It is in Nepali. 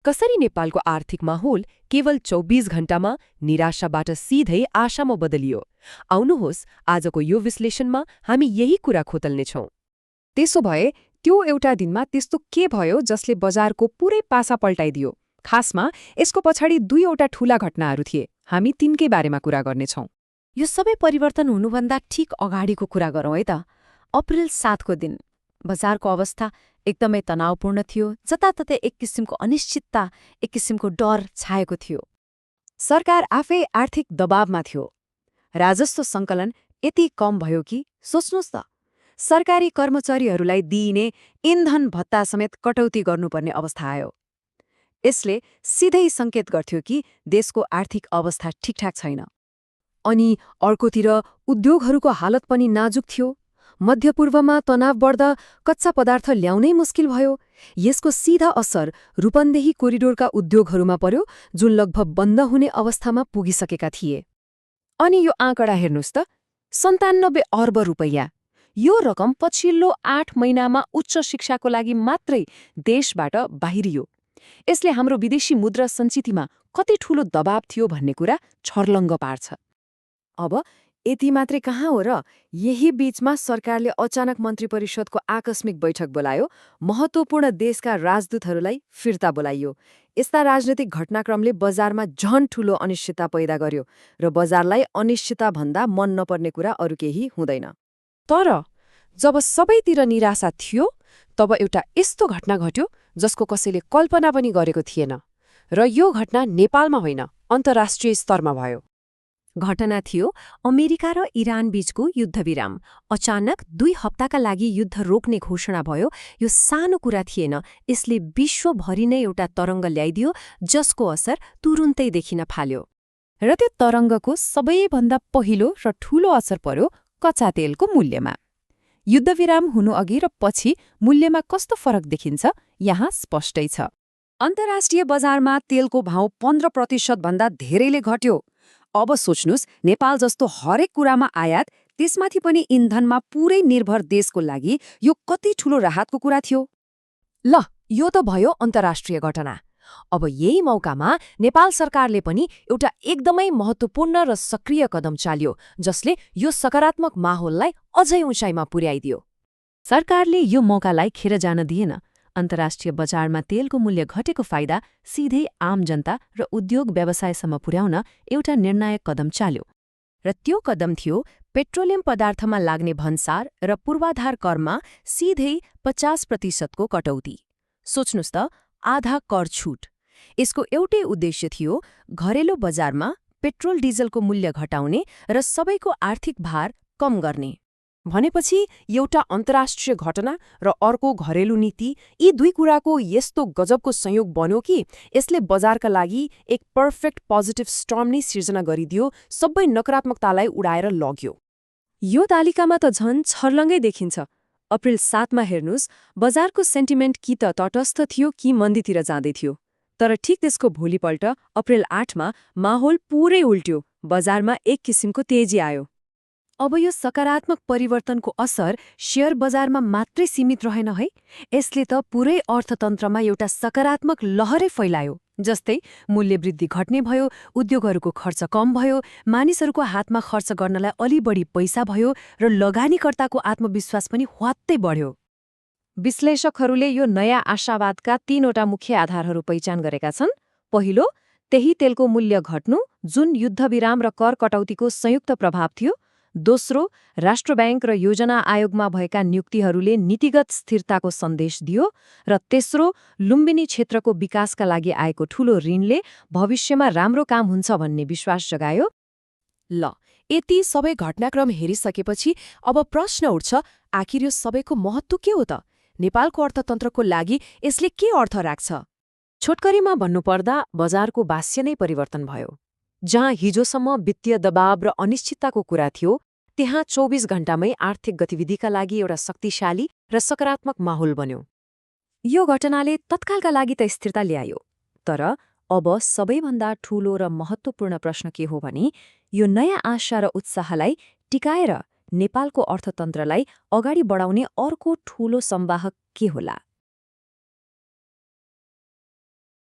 कसरी नेपालको आर्थिक माहौल केवल 24 घण्टामा निराशाबाट सिधै आशामा बदलियो? आउनुहोस्, आजको यो विश्लेषणमा हामी यही कुरा खोतल्नेछौँ। त्यसो भए त्यो एउटा दिनमा त्यस्तो के भयो जसले बजारको पुरै पासा पल्टाइदियो? खासमा यसको पछाडि दुईवटा ठूला घटनाहरू थिए। हामी तिनकै बारेमा कुरा गर्नेछौँ। यो सबै परिवर्तन हुनुभन्दा ठिक अगाडिको कुरा गरौँ है त। अप्रिल 7 को दिन बजारको अवस्था एकदमै तनावपूर्ण थियो। जताततै एक किसिमको अनिश्चितता, एक किसिमको डर छाएको थियो। सरकार आफै आर्थिक दबावमा थियो। राजस्व सङ्कलन यति कम भयो कि सोच्नुहोस् त, सरकारी कर्मचारीहरूलाई दिइने इन्धन भत्ता समेत कटौती गर्नुपर्ने अवस्था आयो। यसले सिधै सङ्केत गर्थ्यो कि देशको आर्थिक अवस्था ठिकठाक छैन। अनि अर्कोतिर उद्योगहरूको हालत पनि नाजुक थियो। मध्यपूर्वमा तनाव बढ्दा कच्चा पदार्थ ल्याउनै मुस्किल भयो। यसको सीधा असर रूपन्देही कोरिडोरका उद्योगहरूमा पर्यो, जुन लगभग बन्द हुने अवस्थामा पुगिसकेका थिए। अनि यो आँकडा हेर्नुहोस् त, 97 अर्ब रुपैयाँ। यो रकम पछिल्लो 8 महिनामा उच्च शिक्षाको लागि मात्रै देशबाट बाहिरियो। यसले हाम्रो विदेशी मुद्रा सञ्चितमा कति ठूलो दबाव थियो भन्ने कुरा छर्लङ्ग पार्छ। अब यति मात्रै कहाँ हो र, यही बीचमा सरकारले अचानक मन्त्री परिषदको आकस्मिक बैठक बोलायो। महत्त्वपूर्ण देशका राजदूतहरूलाई फिर्ता बोलाइयो। यस्ता राजनैतिक घटनाक्रमले बजारमा झन ठूलो अनिश्चितता पैदा गर्यो र बजारलाई अनिश्चितताभन्दा मन नपर्ने कुरा अरू केही हुँदैन। तर जब सबैतिर निराशा थियो, तब एउटा यस्तो घटना घट्यो जसको कसैले कल्पना पनि गरेको थिएन। र यो घटना नेपालमा होइन, अन्तर्राष्ट्रिय स्तरमा भयो। घटना थियो अमेरिका र इरान बीचको युद्धविराम। अचानक 2 हप्ताका लागि युद्ध रोक्ने घोषणा भयो। यो सानो कुरा थिएन। यसले विश्वभरि नै एउटा तरङ्ग ल्याइदियो, जसको असर तुरुन्तै देखिन थाल्यो। र त्यो तरङ्गको सबैभन्दा पहिलो र ठूलो असर पर्यो कच्चा तेलको मूल्यमा। युद्धविराम हुनुअघि र पछि मूल्यमा कस्तो फरक देखिन्छ यहाँ स्पष्टै छ। अन्तर्राष्ट्रिय बजारमा तेलको भाउ 15% भन्दा धेरैले घट्यो। अब सोच्नुस्, नेपाल जस्तो हरेक कुरामा आयात, त्यसमाथि पनि इन्धनमा पुरै निर्भर देशको लागि यो कति ठूलो राहतको कुरा थियो। ल, यो त भयो अन्तर्राष्ट्रिय घटना। अब यही मौकामा नेपाल सरकारले पनि एउटा एकदमै महत्त्वपूर्ण र सक्रिय कदम चाल्यो, जसले यो सकारात्मक माहौललाई अझै उचाइमा पुर्याइदियो। सरकारले यो मौकालाई खेर जान दिएन। अन्तर्राष्ट्रिय बजारमा तेलको मूल्य घटेको फाइदा सिधै आम जनता र उद्योग व्यवसायसम्म पुर्याउन एउटा निर्णायक कदम चाल्यो। र त्यो कदम थियो पेट्रोलियम पदार्थमा लाग्ने भन्सार र पूर्वाधार करमा सिधै 50% को कटौती। सोच्नुस् त, आधा कर छुट। यसको एउटै उद्देश्य थियो घरेलु बजारमा पेट्रोल डिजलको मूल्य घटाउने र सबैको आर्थिक भार कम गर्ने। भनेपछि एउटा अन्तर्राष्ट्रिय घटना र अर्को घरेलु नीति, यी दुई कुराको यस्तो गजबको संयोग बन्यो कि यसले बजारका लागि एक पर्फेक्ट पोजिटिभ स्टर्म नै सिर्जना गरिदियो, सबै नकारात्मकतालाई उडाएर लग्यो। यो तालिकामा त झन् छर्लङ्गै देखिन्छ। अप्रिल 7 मा हेर्नुस्, बजारको सेन्टिमेन्ट कि त तटस्थ थियो कि मन्दीतिर जाँदै थियो। तर ठिक त्यसको भोलिपल्ट अप्रिल 8 मा माहौल पुरै उल्ट्यो। बजारमा एक किसिमको तेजी आयो। अब यो सकारात्मक परिवर्तनको असर शेयर बजारमा मात्रै सीमित रहेन है। यसले त पुरै अर्थतन्त्रमा एउटा सकारात्मक लहरै फैलायो। जस्तै मूल्य वृद्धि घट्ने भयो, उद्योगहरूको खर्च कम भयो, मानिसहरूको हातमा खर्च गर्नलाई अलि बढी पैसा भयो र लगानीकर्ताको आत्मविश्वास पनि ह्वात्तै बढ्यो। विश्लेषकहरूले यो नयाँ आशावादका 3वटा मुख्य आधारहरू पहिचान गरेका छन्। पहिलो, त्यही तेलको मूल्य घट्नु, जुन युद्धविराम र कर कटौतीको संयुक्त प्रभाव थियो। दोस्रो, राष्ट्र ब्याङ्क र योजना आयोगमा भएका नियुक्तिहरूले नीतिगत स्थिरताको सन्देश दियो। र तेस्रो, लुम्बिनी क्षेत्रको विकासका लागि आएको ठूलो ऋणले भविष्यमा राम्रो काम हुन्छ भन्ने विश्वास जगायो। ल, यति सबै घटनाक्रम हेरिसकेपछि अब प्रश्न उठ्छ, आखिर यो सबैको महत्त्व के हो त? नेपालको अर्थतन्त्रको लागि यसले के अर्थ राख्छ? छोटकरीमा भन्नुपर्दा बजारको भाष्य नै परिवर्तन भयो। जहाँ हिजोसम्म वित्तीय दबाव र अनिश्चितताको कुरा थियो, त्यहाँ 24 घण्टामै आर्थिक गतिविधिका लागि एउटा शक्तिशाली र सकारात्मक माहौल बन्यो। यो घटनाले तत्कालका लागि त स्थिरता ल्यायो, तर अब सबैभन्दा ठूलो र महत्त्वपूर्ण प्रश्न के हो भने, यो नयाँ आशा र उत्साहलाई टिकाएर नेपालको अर्थतन्त्रलाई अगाडि बढाउने अर्को ठूलो संवाहक के होला?